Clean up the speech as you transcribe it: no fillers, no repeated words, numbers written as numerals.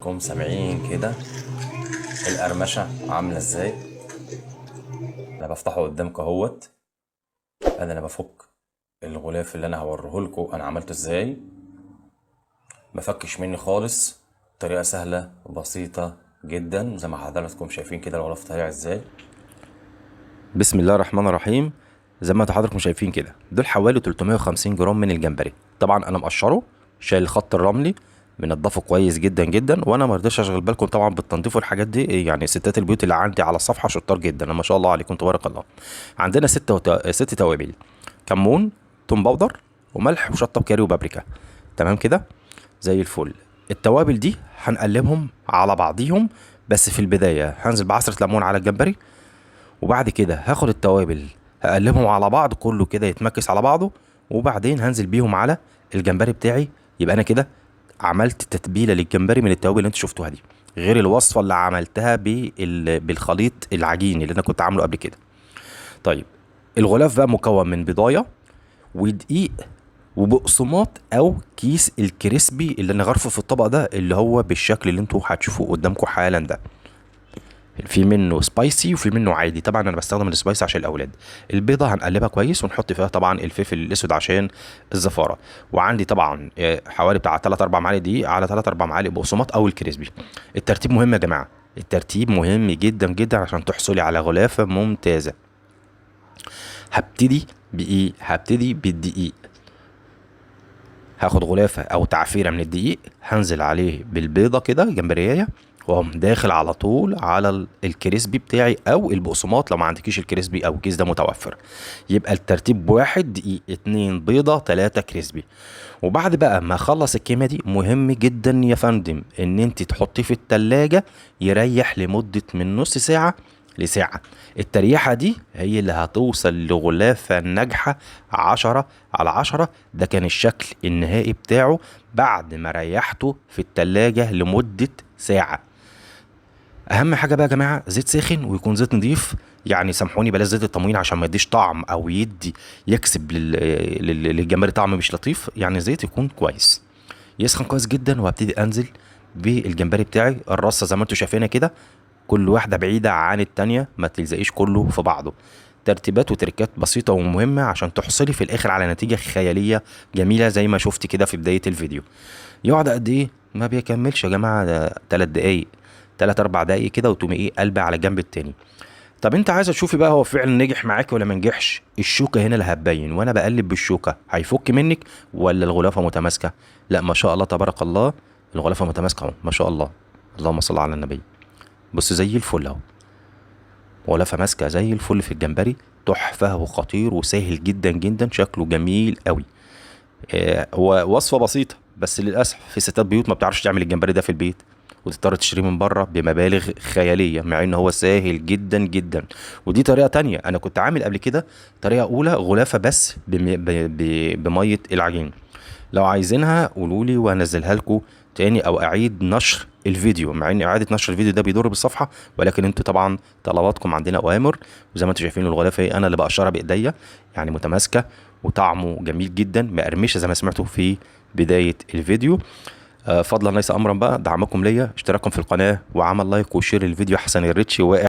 كم سامعين كده القرمشه عامله ازاي؟ انا بفتحه قدامكم اهوت. انا بفك الغلاف اللي انا هوريه لكم انا عملته ازاي. ما فكش مني خالص، طريقه سهلة وبسيطة جدا زي ما حضراتكم شايفين كده الغلاف طالع ازاي. بسم الله الرحمن الرحيم. زي ما حضراتكم شايفين كده دول حوالي 350 جرام من الجمبري. طبعا انا مقشره، شايل الخط الرملي، منضفه كويس جدا جدا، وانا ما رضيتش اشغل بالكم طبعا بالتنظيف والحاجات دي. يعني ستات البيوت اللي عندي على الصفحة شطار جدا ما شاء الله عليكم تبارك الله. عندنا ست توابل: كمون، توم powder، وملح، وشطه وكاري وبابريكا. تمام كده زي الفل. التوابل دي هنقلبهم على بعضيهم، بس في البداية هنزل بعصره ليمون على الجمبري، وبعد كده هاخد التوابل هقلبهم على بعض كله كده يتمكس على بعضه، وبعدين هنزل بيهم على الجمبري بتاعي. يبقى انا كده عملت تتبيله للجمبري من التوابل اللي انتوا شفتوها دي، غير الوصفة اللي عملتها بالخليط العجين اللي انا كنت عامله قبل كده. طيب الغلاف بقى مكون من بضايه ودقيق وبقسماط او كيس ال crispy اللي انا غرفة في الطبق ده، اللي هو بالشكل اللي انتوا هتشوفوه قدامكم حالا ده. في منه spicy وفي منه عادي، طبعا انا بستخدم ال spicy عشان الاولاد. البيضة هنقلبها كويس ونحط فيها طبعا الفلفل الاسود عشان الزفاره، وعندي طبعا حوالي بتاع 3 4 معالق دقيق على 3 4 معالق بقسماط او ال crispy. الترتيب مهم يا جماعة، الترتيب مهم جدا جدا عشان تحصلي على غلافه ممتازة. هبتدي بايه؟ هبتدي بالدقيق. هاخد غلافه او تعفيره من الدقيق، هنزل عليه بالبيضه كده جمبريه، واقوم داخل على طول على ال crispy بتاعي او البقسماط لو ما عندكيش ال crispy او الكيس ده متوفر. يبقى الترتيب 1 دقيق، 2 بيضة، 3 crispy. وبعد بقى ما اخلص الكمية دي، مهم جدا يا فندم ان انت تحطيه في التلاجة يريح لمدة من نص ساعة لساعة. التريحه دي هي اللي هتوصل لغلافه ناجحة 10 على 10. ده كان الشكل النهائي بتاعه بعد ما ريحته في التلاجة لمدة ساعة. اهم حاجة بقى يا جماعة زيت ساخن ويكون زيت نضيف، يعني سامحوني بلاش زيت التموين عشان ما يديش طعم او يدي يكسب للجمبري طعم مش لطيف. يعني زيت يكون كويس، يسخن كويس جدا. وهبتدي انزل بالجمبري بتاعي. الرصه زي ما انتم شايفينها كده، كل واحدة بعيدة عن التانية، ما تلزقيش كله في بعضه. ترتيبات وتركات بسيطة ومهمة عشان تحصلي في الاخر على نتيجة خيالية جميلة زي ما شفت كده في بداية الفيديو. يقعد قد ايه؟ ما بيكملش يا جماعة، ده 3 دقايق، 3 4 دقايق كده، وتقومي ايه قلبه على الجنب التاني. طب انت عايزه تشوفي بقى هو فعلا نجح معاك ولا ما نجحش؟ الشوكة هنا اللي هتبين، وانا بقلب بالشوكة هيفك منك ولا الغلافه متماسكة؟ لا ما شاء الله تبارك الله، الغلافه متماسكة اهو ما شاء الله، اللهم صل على النبي. بص زي الفل اهو، غلافه ماسكه زي الفل في الجمبري، تحفة وخطير وسهل جدا جدا، شكله جميل قوي. هو وصفه بسيطة، بس للاسف في ستات بيوت ما بتعرفش تعمل الجمبري ده في البيت، وتضطر تشتريه من بره بمبالغ خيالية، مع ان هو سهل جدا جدا. ودي طريقه تانية، انا كنت عامل قبل كده طريقه اولى غلافه بس بميه العجين. لو عايزينها قولولي وهنزلها لكم تاني، او اعيد نشر الفيديو، مع ان اعاده نشر الفيديو ده بيضر بالصفحه، ولكن انتوا طبعا طلباتكم عندنا اوامر. وزي ما انتوا شايفين الغلافه ايه، انا اللي بقشرها بايديا، يعني متماسكة وطعمه جميل جدا، مقرمشه زي ما سمعتوا في بداية الفيديو. فضلا ليس امرا بقى، دعمكم ليا، اشتراككم في القناة، وعمل like و share الفيديو احسن ال reach واقع.